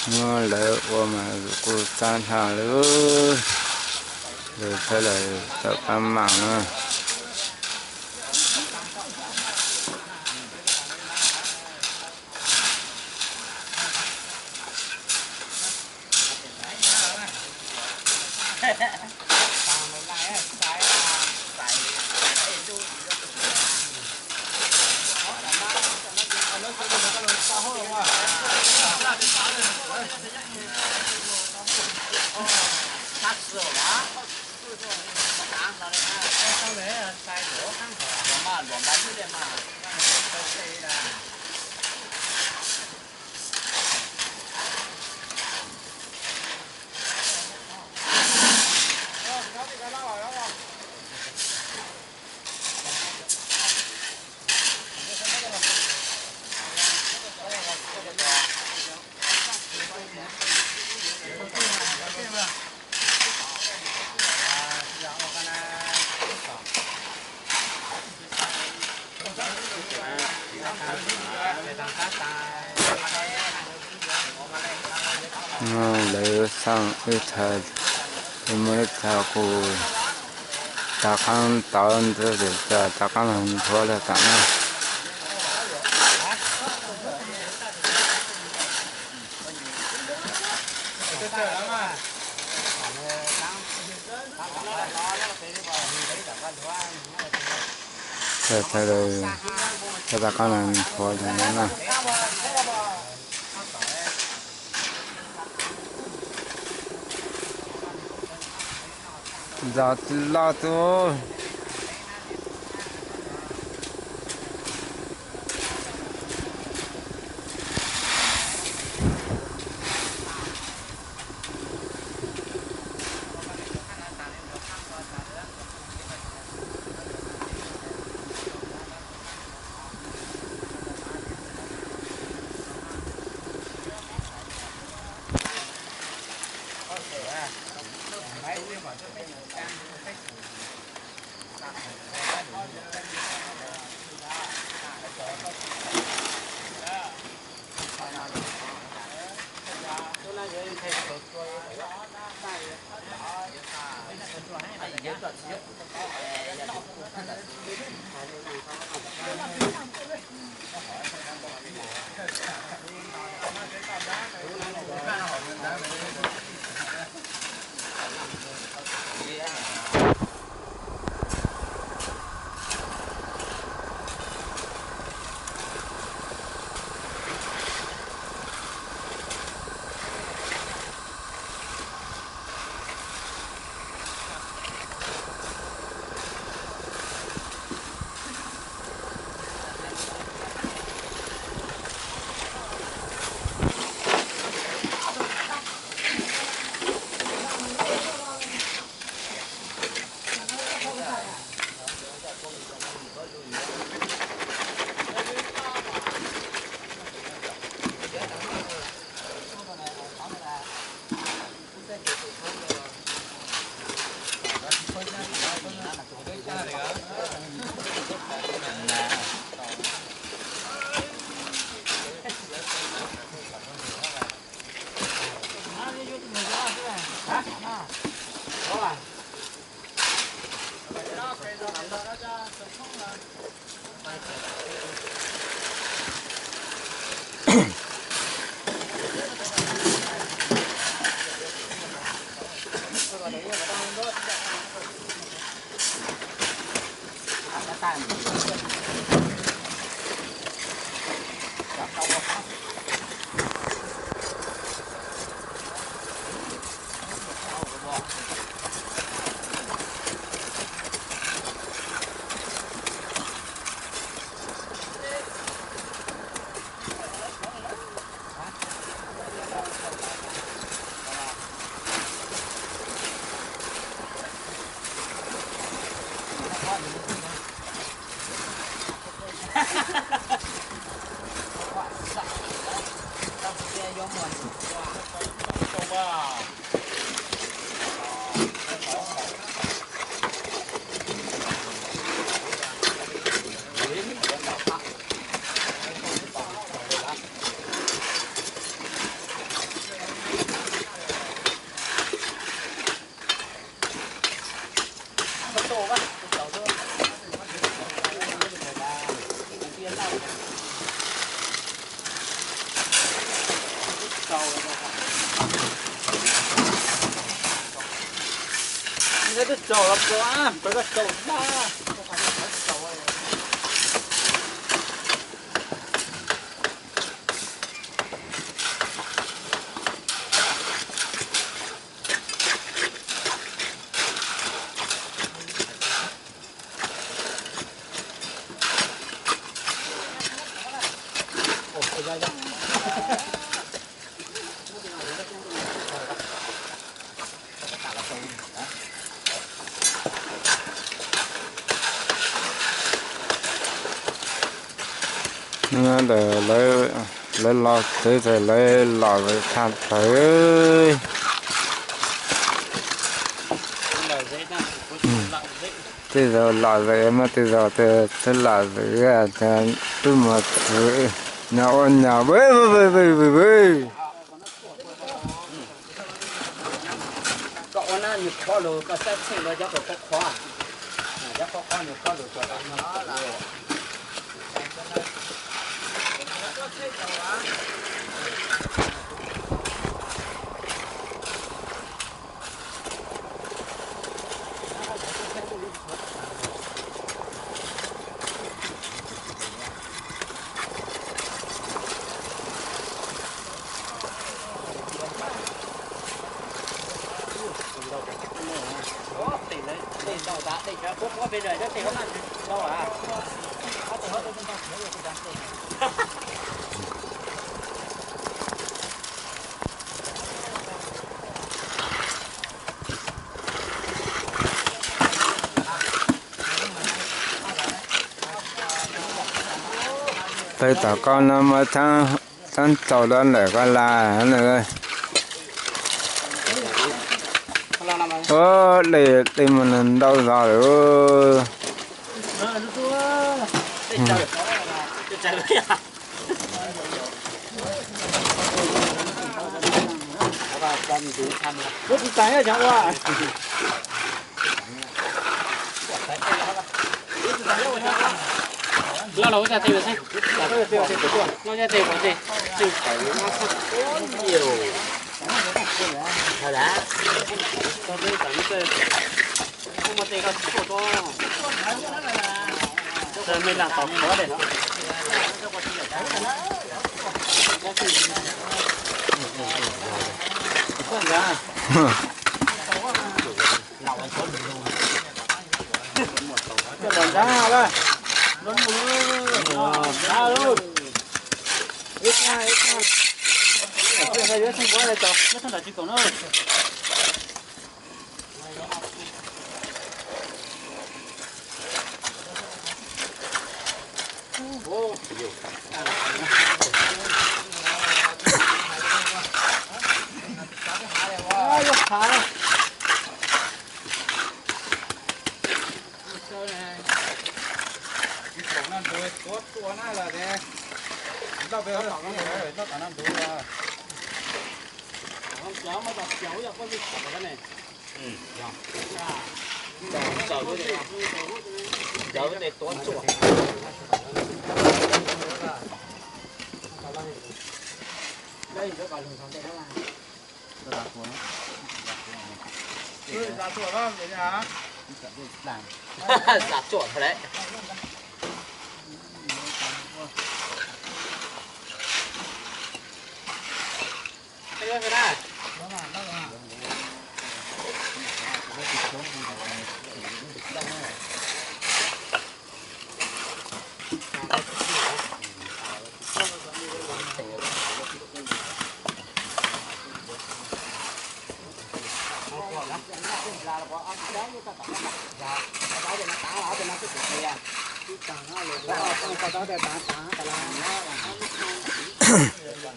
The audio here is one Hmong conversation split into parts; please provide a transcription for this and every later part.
Muab lawv ua mas kuj txav hlo lawm, lawv txhawb lawm tawm qab mam na. Lawv xaj wb thav, wb muab wb thav kuj tov qaab tod ntxwb, tov qaab nthuav lawm tas na. Thav, thav qaab nthuav lawm na. Zos tsis loj tus. Lawv los txwv ces lawv lom zem tshaj plaws. Tej zaum lom zem mas tej zaum twb lom zem twb mus txwv nyom ua nyom. Tawg tom koj no mas txheeb txaus dab lawm koj las. Ua, dej mas nws ntau zog lawm. Loj los ua caj teg xwb. Loj caj teg pov tseg. Me lam tom qhov de.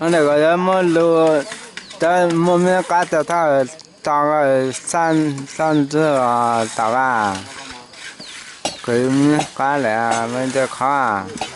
Ntawm ko yuav muaj lus, cov muaj me qab tau thaj, tau xaj ntxwg tom vaj, kuv me qab lawm me ntawd qhov.